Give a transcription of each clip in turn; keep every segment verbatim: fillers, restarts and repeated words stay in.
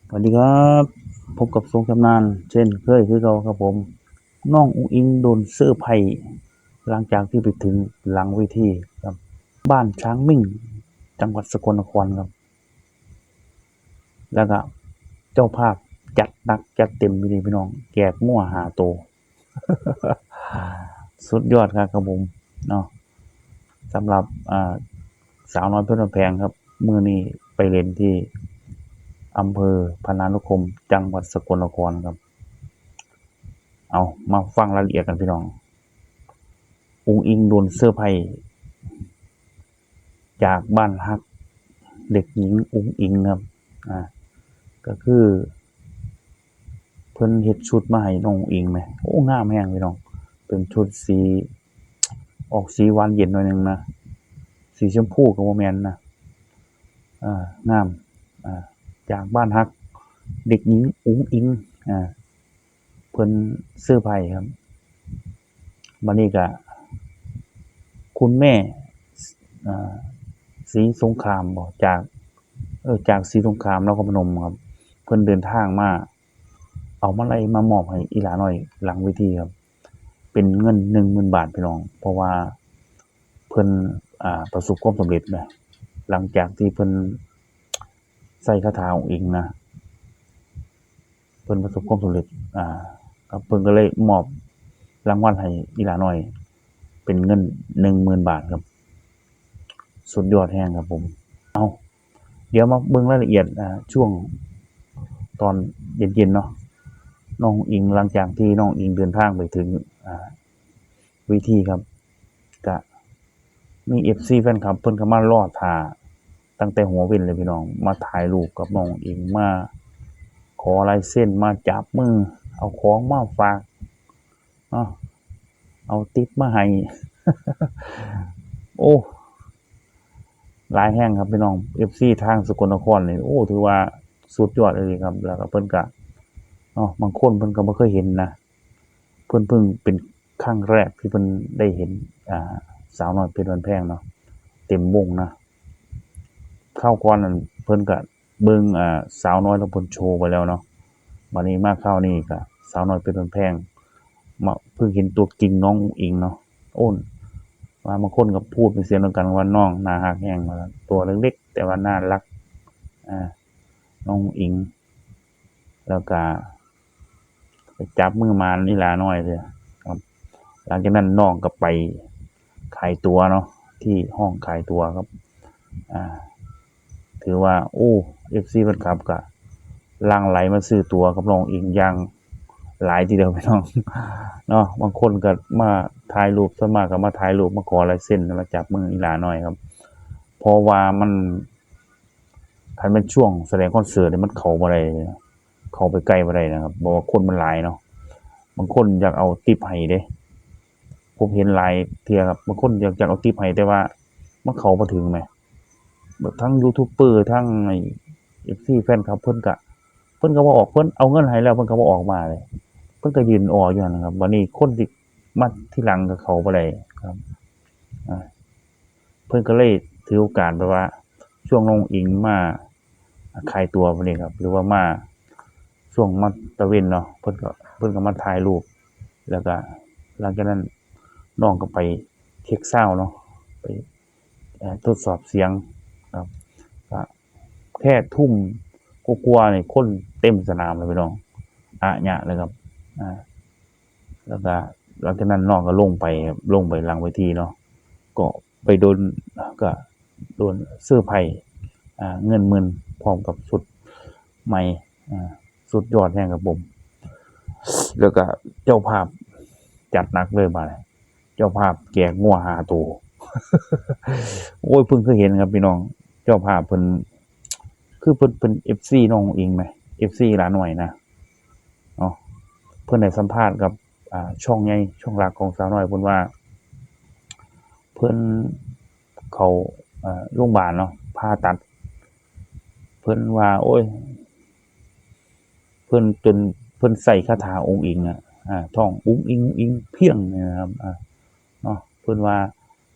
สวัสดีครับ พบกับทรงชำนาญเช่นเคยคือเก่าครับผม น้องอุ๋งอิ๋งโดนเซอร์ไพรส์หลังจากที่ไปถึงหลังเวทีครับ บ้านช้างมิ่ง จังหวัดสกลนครครับ แล้วก็เจ้าภาพจัดหนักจัดเต็มอยู่ดีพี่น้อง แจกงัวห้าตัว สุดยอดครับครับผมเนาะ สำหรับอ่าสาวน้อยเพชรบ้านแพงครับ มื้อนี้ไปเล่นที่อำเภอพนานุคม จังหวัดสกลนครครับ เอามาฟังรายละเอียดกันพี่น้อง อุ๋งอิ๋งโดนเซอร์ไพรส์จากบ้านฮักเด็กหญิงอุ๋งอิ๋งครับ อ่า ก็คือ เพิ่นเฮ็ดชุดมาให้น้องอุ๋งอิ๋งแหม โอ้ งามแฮงพี่น้อง เป็นชุดสี ออกสีหวานเย็นหน่อยหนึ่งนะ สีชมพูก็บ่แม่นนะ อ่า งาม อ่า จากบ้านฮัก เด็กหญิงอุ๋งอิ๋ง อ่า เพิ่นเซอร์ไพรส์ครับ บัดนี้ก็ คุณแม่ อ่า ศรีสงครามบ่ จาก เออ จากศรีสงครามนครพนมครับ เพิ่นเดินทางมา เอามาลัยมามอบให้อีหลาน้อยหลังเวทีครับ เป็นเงินหนึ่งหมื่นบาทพี่น้อง เพราะว่าเพิ่น อ่า ประสบความสำเร็จนะ หลังจากที่เพิ่นใส่คาถาอุ๋งอิ๋งนะ เพิ่นประสบความสำเร็จ อ่า ครับ เพิ่นก็เลยมอบรางวัลให้อีหลาน้อย เป็นเงินหนึ่งหมื่นบาทครับ สุดยอดแฮงครับผม เอา เดี๋ยวมาเบิ่งรายละเอียด อ่า ช่วงตอนเย็นๆเนาะ น้องอุ๋งอิ๋ง หลังจากที่น้องอุ๋งอิ๋งเดินทางไปถึง อ่า เวทีครับ ก็มีเอฟซีแฟนคลับ เพิ่นก็มารอท่าตั้งแต่หัวเว็นเลยพี่น้อง มาถ่ายรูปกับน้องอุ๋งอิ๋ง มาขอลายเซ็น มาจับมือ เอาของมาฝากเนาะ เอาทิปมาให้ โอ้ หลายแฮงครับพี่น้อง เอฟซีทางสกลนครนี่ โอ้ ถือว่าสุดยอดเลยครับ แล้วก็เพิ่นก็ เนาะ บางคนเพิ่นก็บ่เคยเห็นนะ เพิ่นเพิ่งเป็นครั้งแรกที่เพิ่นได้เห็น อ่า สาวน้อยเพชรบ้านแพงเนาะ เต็มวงนะ คราวก่อนนั่นเพิ่นก็เบิ่ง อ่า สาวน้อยลำเพลินโชว์ไปแล้วเนาะ บัดนี้มาคราวนี้ก็สาวน้อยเพชรบ้านแพง มาเพิ่งเห็นตัวจริงน้องอุ๋งอิ๋งเนาะ โอ้น ว่าบางคนก็พูดเป็นเสียงเดียวกันว่าน้องน่าฮักแฮง ว่าตัวเล็กๆ แต่ว่าน่ารัก อ่า น้องอุ๋งอิ๋ง แล้วก็ไปจับมือหมานอีหลาน้อยเลยครับ หลังจากนั้นน้องก็ไปขายตั๋วเนาะ ที่ห้องขายตั๋วครับ อ่า ถือว่า โอ้ เอฟซีแฟนคลับก็หลั่งไหลมาซื้อตั๋วกับน้องอุ๋งอิ๋งอย่างหลายทีเดียวพี่น้อง เนาะ บางคนก็มาถ่ายรูป ส่วนมากก็มาถ่ายรูป มาขอลายเซ็น มาจับมืออีหลาน้อยครับ เพราะว่ามัน คันแม่นช่วงแสดงคอนเสิร์ตนี่มันเข้าบ่ได้เลยนะ เข้าไปใกล้บ่ได้นะครับ เพราะว่าคนมันหลายเนาะ บางคนอยากเอาทิปให้เด้ ผมเห็นหลายเทื่อครับ บางคนอยาก อยากเอาทิปให้ แต่ว่ามันเข้าบ่ถึงแหม แบบทั้งยูทูบเบอร์ ทั้งไอ้เอฟซีแฟนคลับ เพิ่นก็ เพิ่นก็บ่ออก เพิ่นเอาเงินให้แล้ว เพิ่นก็บ่ออกมาเลย เพิ่นก็ยืนอ้ออยู่หั่นนะครับ บัดนี้คนที่มาทีหลังก็เข้าบ่ได้ครับ อ่า เพิ่นก็เลยถือโอกาสแบบว่า ช่วงน้องอุ๋งอิ๋งมาขายตั๋วพอดีครับ หรือว่ามาช่วงมาตะเวนเนาะ เพิ่นก็ เพิ่นก็มาถ่ายรูป แล้วก็หลังจากนั้นน้องก็ไปเช็คซาวด์เนาะ ไป เอ่อ ทดสอบเสียงครับ ก็แค่ทุ่มกว่าๆนี่คนเต็มสนามเลยพี่น้อง อะยะเลยครับ อ่า แล้วก็หลังจากนั้นน้องก็ลงไปครับ ลงไปหลังเวทีเนาะ ก็ไปโดน ก็โดนเซอร์ไพรส์ อ่า เงินหมื่นพร้อมกับชุดใหม่ อ่า สุดยอดแฮงครับผม แล้วก็เจ้าภาพจัดหนักเลยบาดนี้ เจ้าภาพแจกงัวห้าตัว โอ้ย เพิ่งเคยเห็นครับพี่น้อง เจ้าภาพเพิ่น คือเพิ่น เพิ่นเอฟซีน้องอุ๋งอิ๋งแหม เอฟซีหลาน้อยนะ เนาะ เพิ่นได้สัมภาษณ์กับ อ่า ช่องใหญ่ ช่องหลักของสาวน้อย เพิ่นว่า เพิ่นเข้า เอ่อ โรงพยาบาลเนาะ ผ่าตัด เพิ่นว่า โอ้ย เพิ่นจน เพิ่นใส่คาถาอุ๋งอิ๋งอะ อ่า ท่องอุ๋งอิ๋ง อุ๋งอิ๋งเพียงนี่นะครับ อ่า เนาะ เพิ่นว่า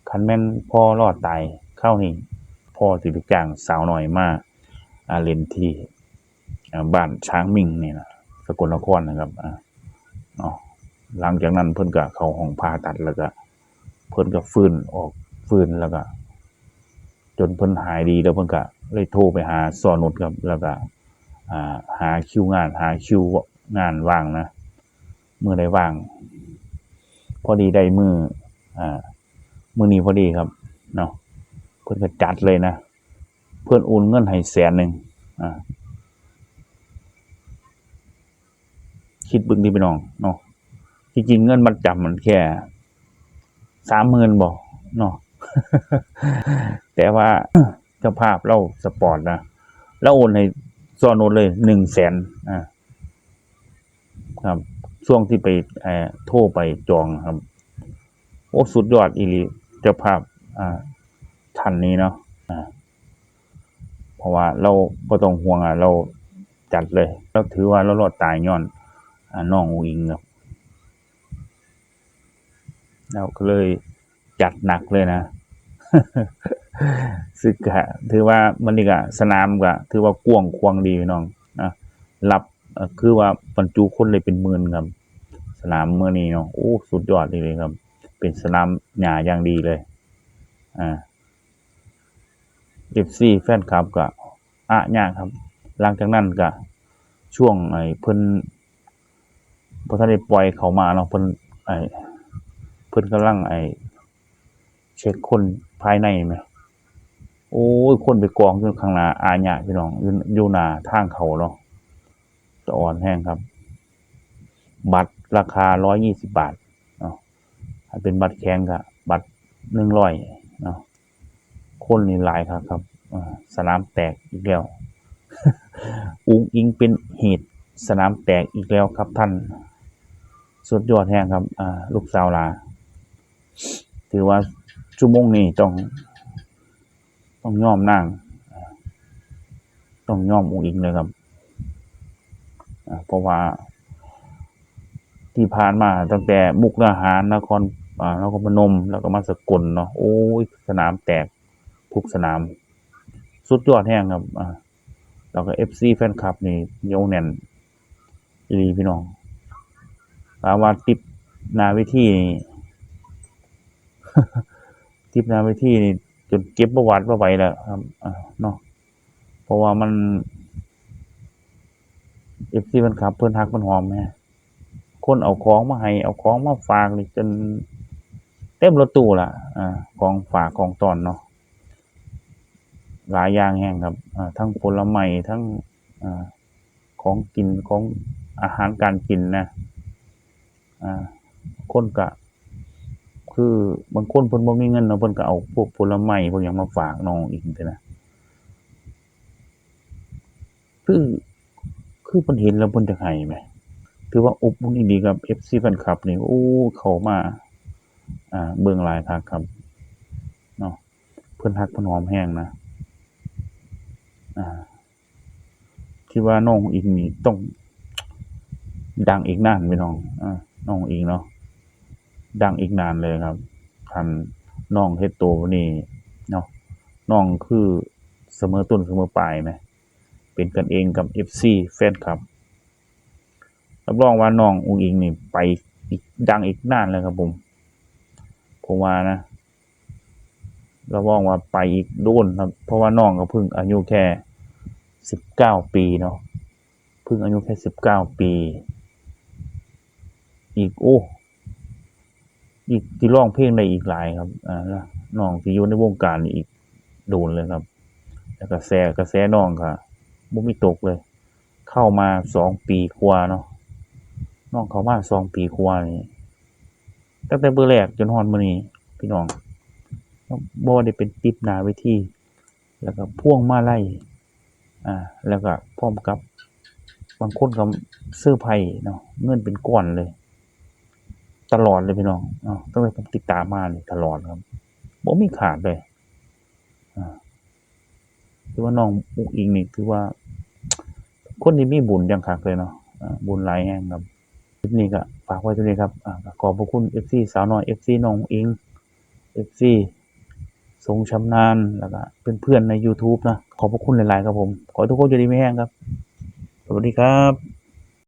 คันแม่นพ่อรอดตาย คราวนี้พ่อสิไปจ้างสาวน้อยมา อ่า เล่นที่ อ่า บ้านช้างมิงนี่นะ สกลนครนะครับ อ่า เนาะ หลังจากนั้นเพิ่นก็เข้าห้องผ่าตัด แล้วก็ เพิ่นก็ฟื้น ออก ฟื้น แล้วก็ จนเพิ่นหายดีแล้ว เพิ่นก็เลยโทรไปหาซ้อนุชครับ แล้วก็ อ่า หาคิวงาน หาคิวงานว่างนะ มื้อใดว่าง พอดีได้มื้อ อ่า มื้อนี้พอดีครับ เนาะ เพิ่นก็จัดเลยนะ เพิ่นโอนเงินให้แสนหนึ่ง อ่า คิดเบิ่งติพี่น้องเนาะ ที่จริงเงินมัดจำมันแค่สามหมื่นบ่เนาะ แต่ว่า เจ้าภาพลาวสปอนนะ ลาวโอนให้ซ้อนุชเลยหนึ่งแสน อ่า ครับ ช่วงที่ไป เอ่อ โทรไปจองครับ โอ้ สุดยอดอีหลี เจ้าภาพ อ่า ท่านนี้เนาะ อ่า เพราะว่าลาวบ่ต้องห่วงอะ ลาวจัดเลย ลาวถือว่าลาวรอดตายย้อน อ่า น้องอุ๋งอิ๋งครับ ลาวก็เลยจัดหนักเลยนะ ซึ่งก็ถือว่ามื้อนี้ก็สนามก็ถือว่ากว้างขวางดีพี่น้องนะ รับ เอ่อ คือว่าบรรจุคนได้เป็นหมื่นครับ สนามมื้อนี้เนาะ โอ้ สุดยอดอีหลีครับ เป็นสนามหญ้าอย่างดีเลย อ่า เอฟซี แฟนคลับก็อะยากครับ หลังจากนั้นก็ช่วงไอ้เพิ่นบ่ทันได้ปล่อยเข้ามาเนาะ เพิ่น ไอ้ เพิ่นกำลัง ไอ้ เช็คคนภายในแหม โอ้ย คนไปกองอยู่ข้างหน้าอะยากพี่น้อง อยู่ อยู่หน้าทางเข้าเนาะ สะออนแฮงครับ บัตรราคาร้อยยี่สิบบาทเนาะ ถ้าเป็นบัตรแข็งก็บัตรหนึ่งร้อยเนาะ คนนี่หลายคักครับ อ่า สนามแตกอีกแล้ว อุ๋งอิ๋งเป็นเหตุสนามแตกอีกแล้วครับท่าน สุดยอดแฮงครับ อ่า ลูกสาวหลา ถือว่าชั่วโมงนี้ต้อง ต้องยอมนาง ต้องยอมอุ๋งอิ๋งเลยครับ อ่า เพราะว่าที่ผ่านมาตั้งแต่มุกดาหาร นคร อ่า นครพนม แล้วก็มาสกลเนาะ โอ้ย สนามแตกทุกสนาม สุดยอดแฮงครับ อ่า แล้วก็เอฟซี แฟนคลับนี่เหนียวแน่นอีหลีพี่น้อง ถามว่าติปหน้าเวทีนี่ ติปหน้าเวทีนี่จนเก็บบ่หวาดบ่ไหวแล้วครับ อ่า เนาะ เพราะว่ามัน เอฟซี แฟนคลับเพิ่นฮักเพิ่นหอมแฮง คนเอาของมาให้ เอาของมาฝากนี่จนเต็มรถตู้ล่ะ อ่า ของฝากของต้อนเนาะ หลายอย่างแฮงครับ อ่า ทั้งผลไม้ ทั้ง อ่า ของกิน ของอาหารการกินนะ อ่า คนก็ คือบางคนเพิ่นบ่มีเงินเนาะ เพิ่นก็เอาพวกผลไม้พวกหยังมาฝากน้องอิ๋งซี้นะ คือ คือเพิ่นเห็นแล้วเพิ่นอยากให้แหม ถือว่าอบอุ่นอีหลีครับ เอฟซี แฟนคลับนี่ โอ้ เข้ามา อ่า เบิ่งหลายคักครับ เนาะ เพิ่นฮักเพิ่นหอมแฮงนะ อ่า คิดว่าน้องอิ๋งนี่ต้องดังอีกนานพี่น้อง อ่า น้องอิ๋งเนาะ ดังอีกนานเลยครับ คันน้องเฮ็ดโตนี่เนาะ น้องคือเสมอต้นเสมอปลายแหม เป็นกันเองกับเอฟซี แฟนคลับ รับรองว่าน้องอุ๋งอิ๋งนี่ไปอีก ดังอีกนานเลยครับผม ผมว่านะ รับรองว่าไปอีกโดนครับ เพราะว่าน้องก็เพิ่งอายุแค่สิบเก้าปีเนาะ เพิ่งอายุแค่สิบเก้าปี อีก โอ้ อีกที่ร้องเพลงได้อีกหลายครับ อ่า น้องที่อยู่ในวงการนี่อีกโดนเลยครับ แล้วกระแส กระแสน้องก็บ่มีตกเลย เข้ามาสองปีกว่าเนาะ น้องเข้ามาสองปีกว่านี่ ตั้งแต่มื้อแรกจนฮอดมื้อนี้ พี่น้อง บ่ว่าได้เป็นติปหน้าเวที แล้วก็พวงมาลัย อ่า แล้วก็พร้อมกับบางคนก็เซอร์ไพรส์เนาะ เงินเป็นก้อนเลย ตลอดเลยพี่น้องเนาะ ตั้งแต่ผมติดตามมานี่ตลอดครับ บ่มีขาดเลย อ่า ถือว่าน้องอุ๋งอิ๋งนี่ถือว่า คนที่มีบุญอย่างคักเลยเนาะ อ่า บุญหลายแฮงครับ คลิปนี้ก็ฝากไว้เท่านี้ครับ อ่า ขอบพระคุณ เอฟซี สาวน้อย เอฟซี น้องอุ๋งอิ๋ง เอฟซี ทรงชำนาญ แล้วก็เพื่อนๆใน YouTube นะ ขอบพระคุณหลายๆครับผม ขอให้ทุกคนอยู่ดีมีแฮงครับ ส วัสดีครับ